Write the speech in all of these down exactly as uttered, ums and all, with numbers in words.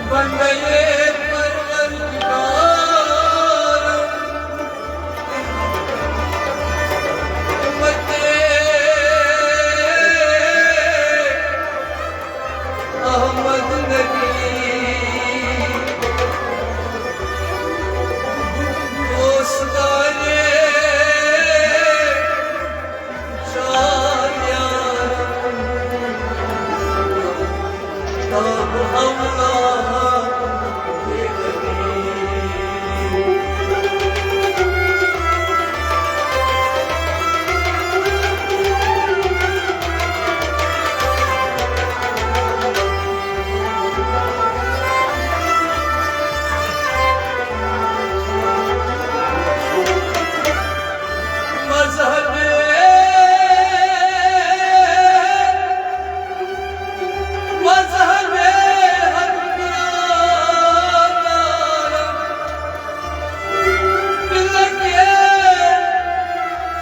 بندے پروردگار، امت احمد نبی، دوستان مذہب، مذہب حق، ملت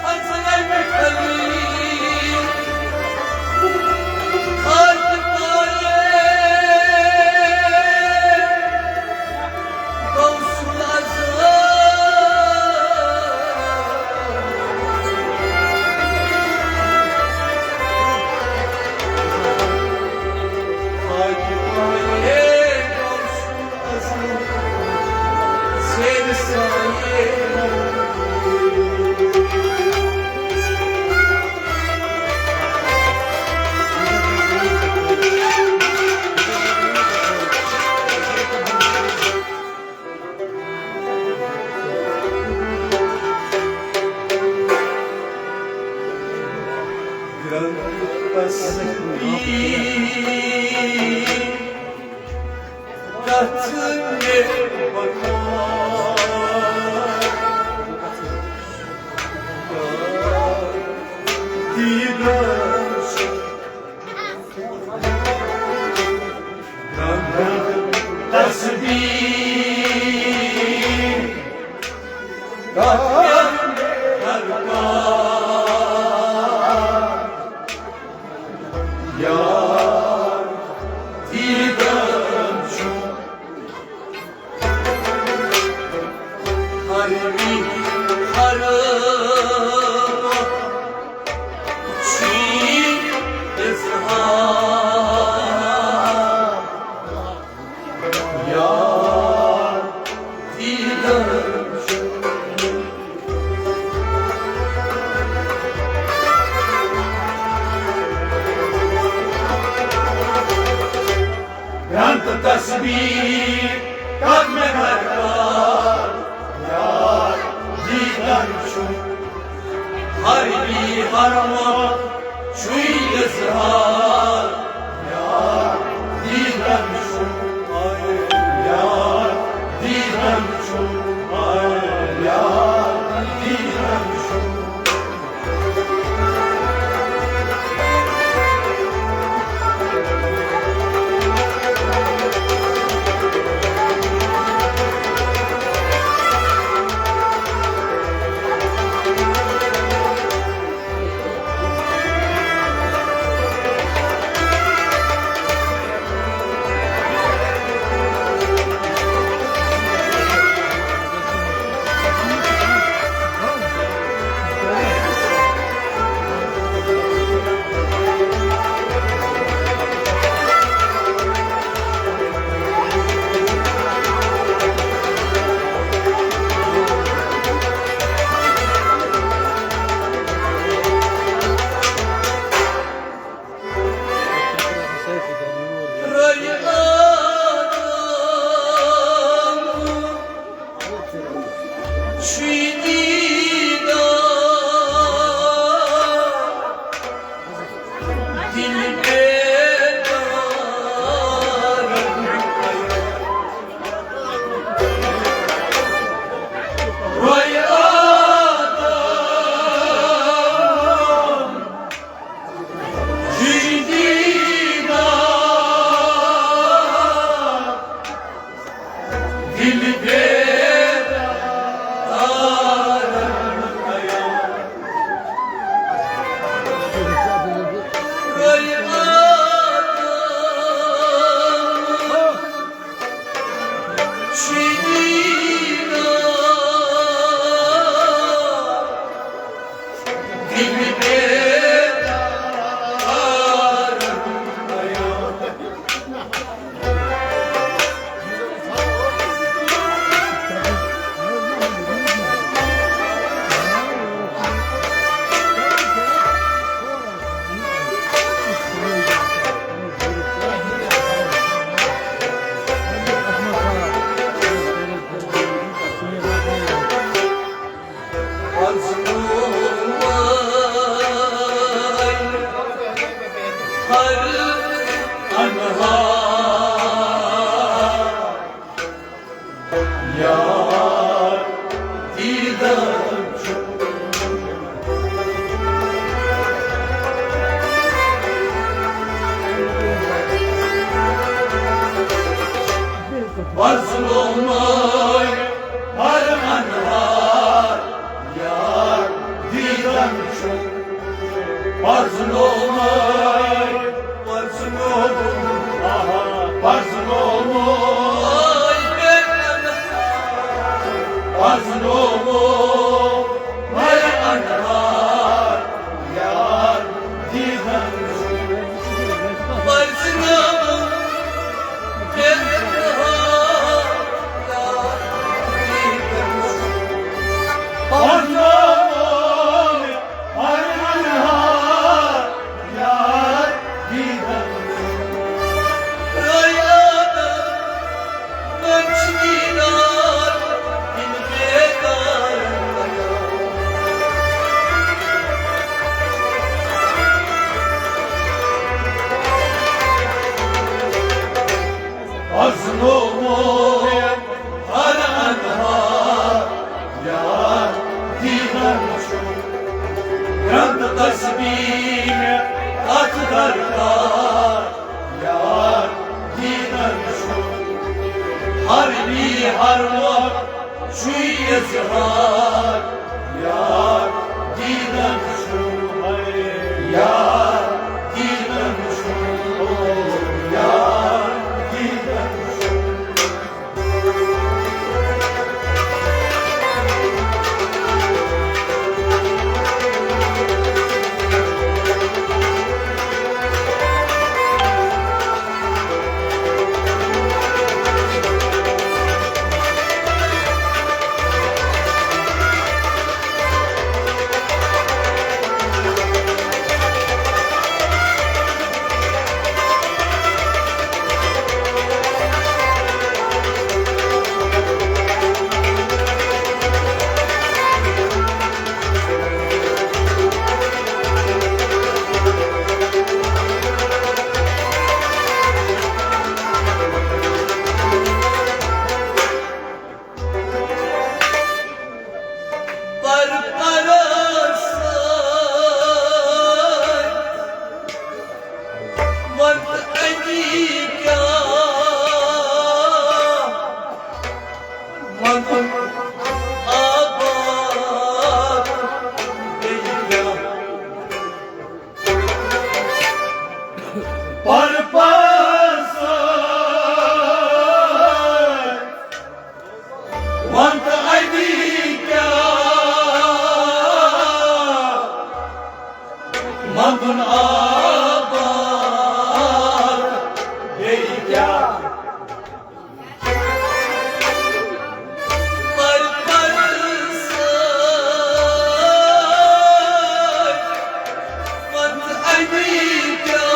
فضل خلیل، خاک پایے غوث الاعظم، خاک پایے غوث الاعظم، زیر سایے تسبیح، تسبیح، دیدن چھُ ہر وی ہر چی اظہار۔ یار دیدن چھُ گرنتھ تسبیح کر مےٚ درکار، یار دیدن چھُ ہر وی ہر وقت چھُے اظہار، یار دیدن چھُ، یار دیدن چھُ، یار دیدن چھُ۔ انہار یار دیدن چھُ۔ وۄزلومُت ہر انہار یار دیدن چھُ۔ وۄزلومُت، وۄزلومُت، آہا، وۄزلومُت، وۄزلومُت ہر انہار یار دیدن چھُ۔ وۄزلومُت وۄزلومُت ہر انہار یار دیدن چھُ۔ گرنتھ تسبیح کتھ درکار یار دیدن چھُ۔ ہر نی ہر وقت چھُے اظہار یار دیدن چھُ۔ یار دیدن چھُ۔ یار دیدن چھُ۔ پر پرس وقت علی کیا، وقت آباد گئی کیا۔ پر پرس وقت علی کیا، مندن آباد گئی کیا۔ پر پرس وقت علی کیا،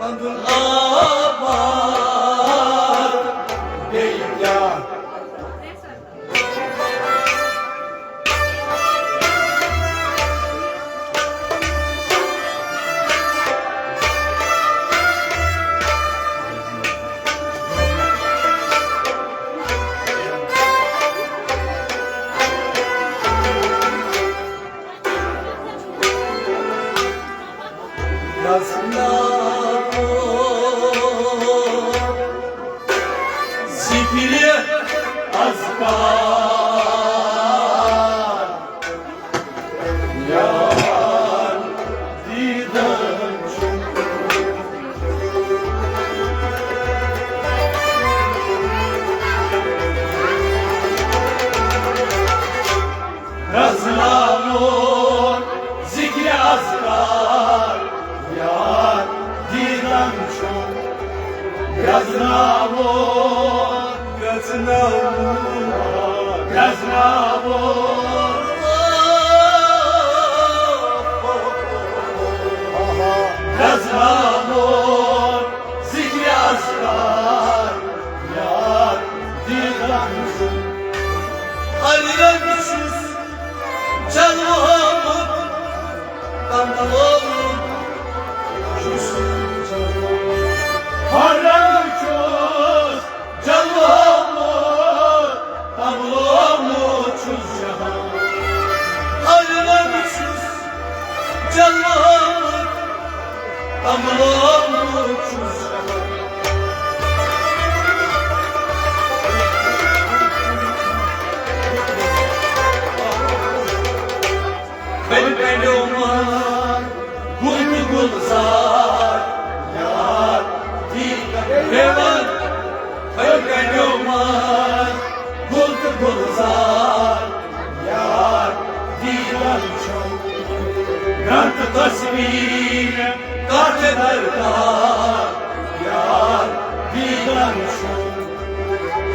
مندن آباد گئی کیا۔ رزناوُن ذِکرِ اذکار یار دیدن چھُ۔ رزناوُن ذِکرِ اذکار یار دیدن چھُ۔ رزناوُن، رزناوُن، رزناوُن، رزناوُن ذِکرِ اذکار یار دیدن چھُ۔ ہر رنگ چھُس جلوٕ آمُت، تنگ لوگمُت، تملومُت چھُس شہر۔ پھٔلۍ کنڈیو منٛز گُل تہٕ گُلزار، یار، دیدن ہیوان۔ پھٔلۍ کنڈیو منٛز گُل تہٕ گُلزار، یار، دیدن چھُم۔ گرٛنٛد تصویر کتھ درکار، یار، دیدن چھُم۔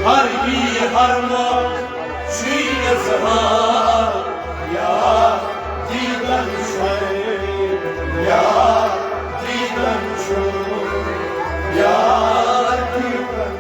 ہر بی ہر مۄکھ چھُے اظہار، یار، دیدن چھُم۔ یار، دیدن چھُم۔ یار، دیدن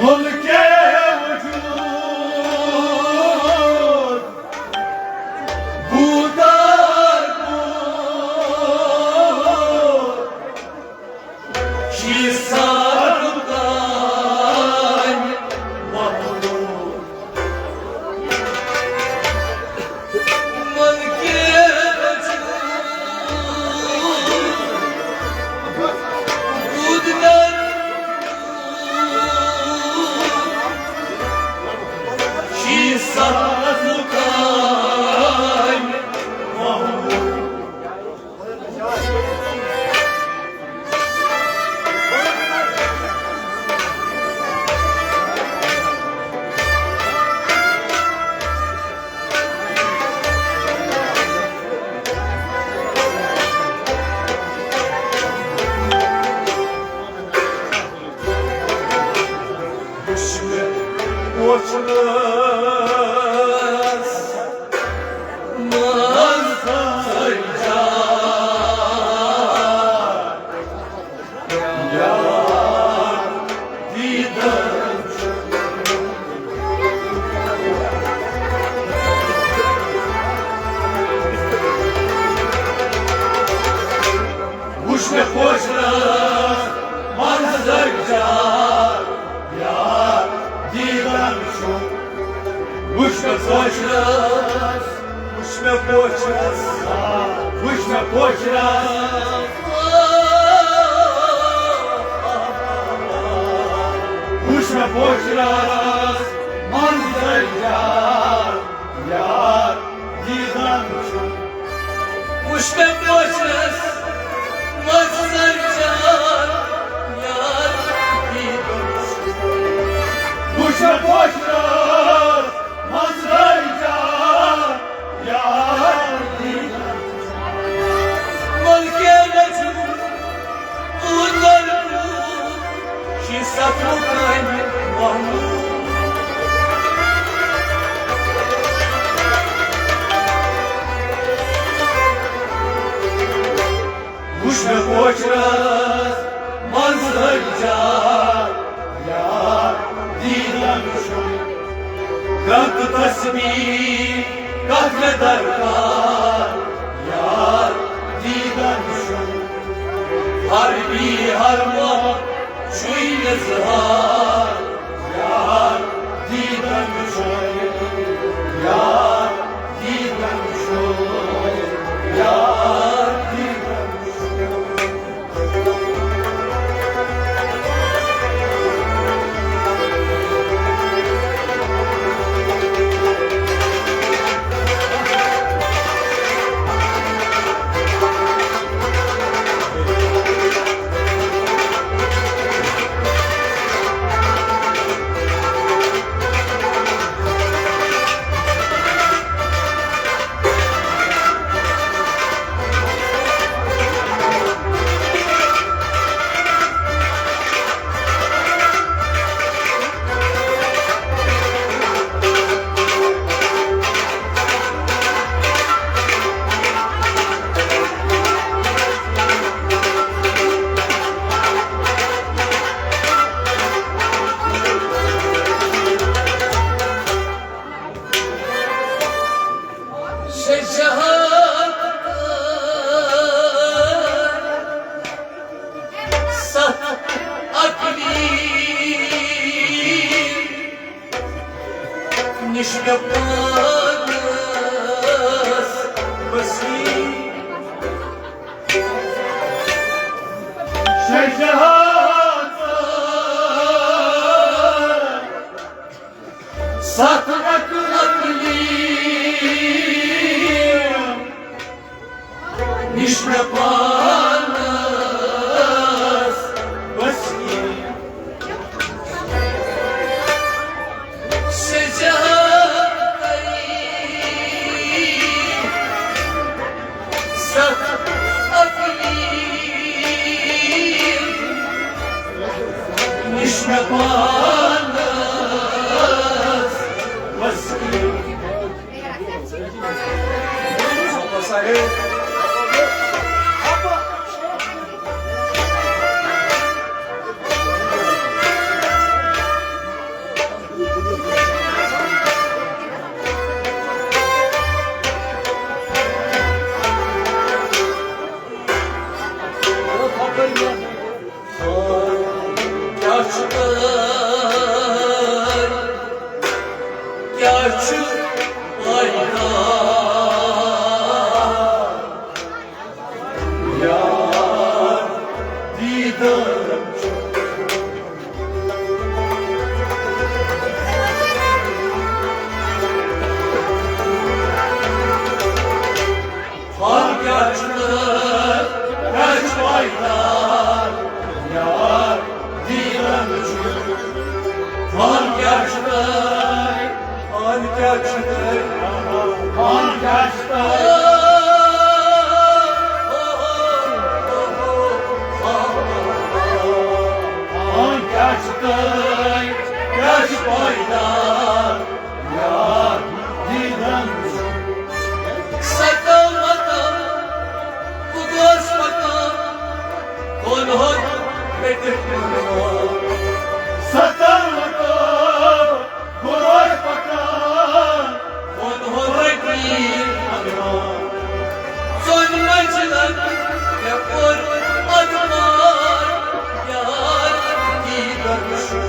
ملکے وجود بودار پور، شیسار کان مخلوق۔ ملکے وجود بودار وٕچھ مےٚ وٕچھنَس منٛز سجان۔ یار دیدن چھُ۔ وٕچھ مےٚ پوشرس منظر جار، یار دیدن چھُ۔ وٕچھ مےٚ پوشرس، وٕچھ مےٚ پوشرس، وٕچھ مےٚ پوشرس، وٕچھ مےٚ پوشرس منظر جار، یار دیدن چھُ۔ وٕچھ مےٚ پوشرس منظر جار، یار دیدن چھُ۔ وٕچھ مےٚ پوشرس منظر جار، یار دیدن چھُ۔ ملکے وجود بودار پور، شیسار کان مخلوق۔ وٕچھ مےٚ پوشرس منظر جار، یار دیدن چھُ۔ گرٛنٛد تصویر کتھ مےٚ درکار، یار دیدن چھُ۔ ہر بی ہر مۄکھ چھُے اظہار، یار دیدن چھُ۔ یار دیدن چھُ۔ یار دیدن چھُ۔ مےٚ پانَس وسیع۔ شےٚ جہان ستھ رکن اقلیم، نِش مےٚ پانَس وسیع۔ شےٚ جہان ستھ اقلیم، نِش مےٚ پانَس وسیع۔ کیٛاہ چھُ تۄہہِ، کیٛاہ چھُ پَے؟ یار دیدار چھُ۔ حال کیٛاہ چھُ تۄہہِ، کیٛاہ چھُ پَے؟ یار دیدار چھُ۔ حال کیٛاہ چھُ تۄہہِ؟ حال کیٛاہ چھُ تۄہہِ؟ حال کیٛاہ چھُ تۄہہِ؟ حال کیٛاہ چھُ تۄہہِ؟ کیٛاہ چھُ پَے؟ یار دیدن ستو متو، بہٕ گوس پکان، کُن ہوٚت مےٚ تہِ کُن۔ ستو متو، بہٕ گوس پکان، کُن ہوٚت مےٚ تہِ کُن۔ ژۄن منزلن مےٚ کوٚر ارمان، یار دیدن وٕچھُن۔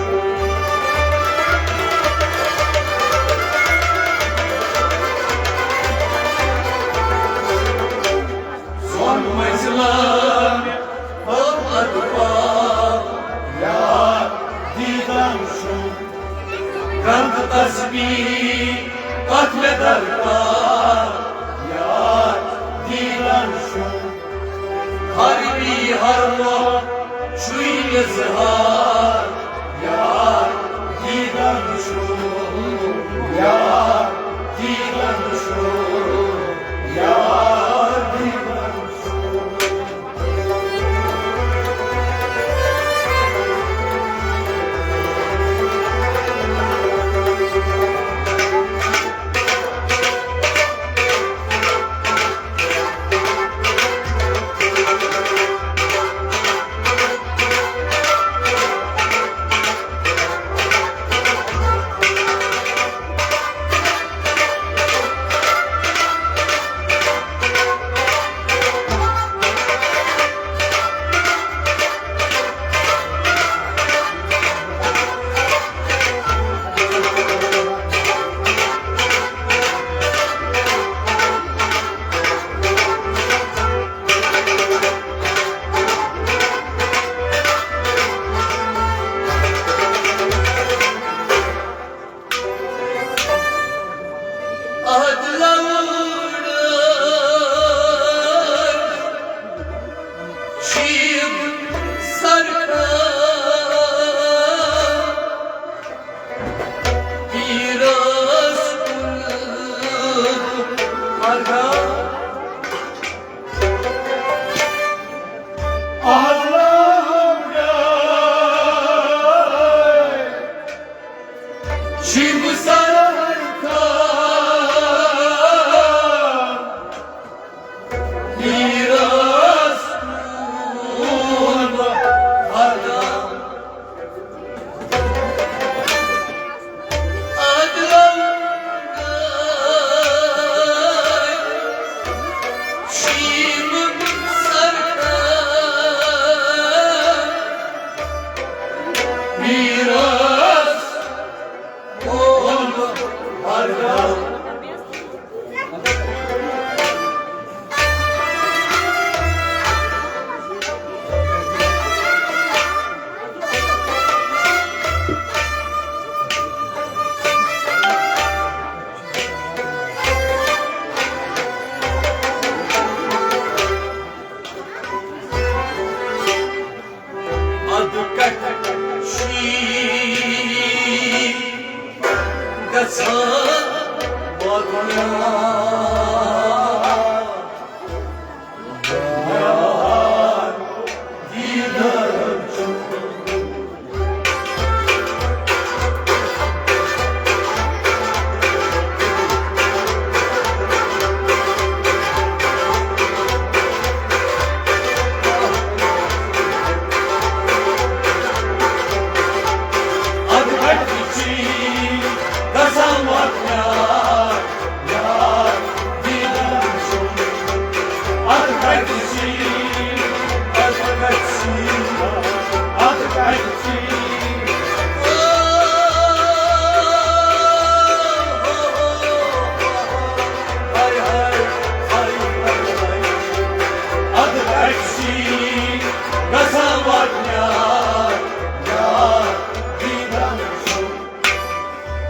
ژۄن منزلن مےٚ کوٚر ارمان، یار دیدن وٕچھُن۔ گنٛد تسبیح کتھ مےٚ درکار، یار دیدن وٕچھُن۔ ہر بی ہر لوٚہ چھُے اظہار، یار دیدن وٕچھُن۔ یار دیدن وٕچھُن۔ یار دیدن وٕچھُن۔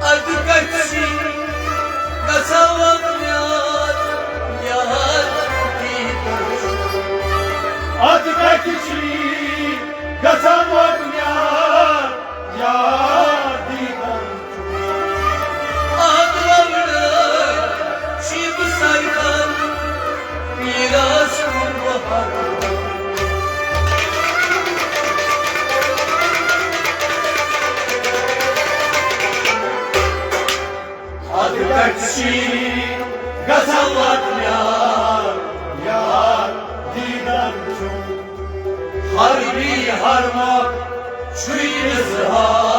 اَدٕ کَتہِ چھِ گژھان وۄنۍ یار، یار دیٖدن؟ اَدٕ کَتہِ چھِ گژھان وۄنۍ یار، یار دیٖدن؟ اَدٕ وۄنۍ چھِ بہٕ سرکار، میٖراث کوٚر بہٕ حرام۔ اَدٕ کَتہِ چھِ گژھان واتنہِ یار، یار دیٖدن چھُم۔ ہر وی ہر مۄکھ چھُے اِظہار۔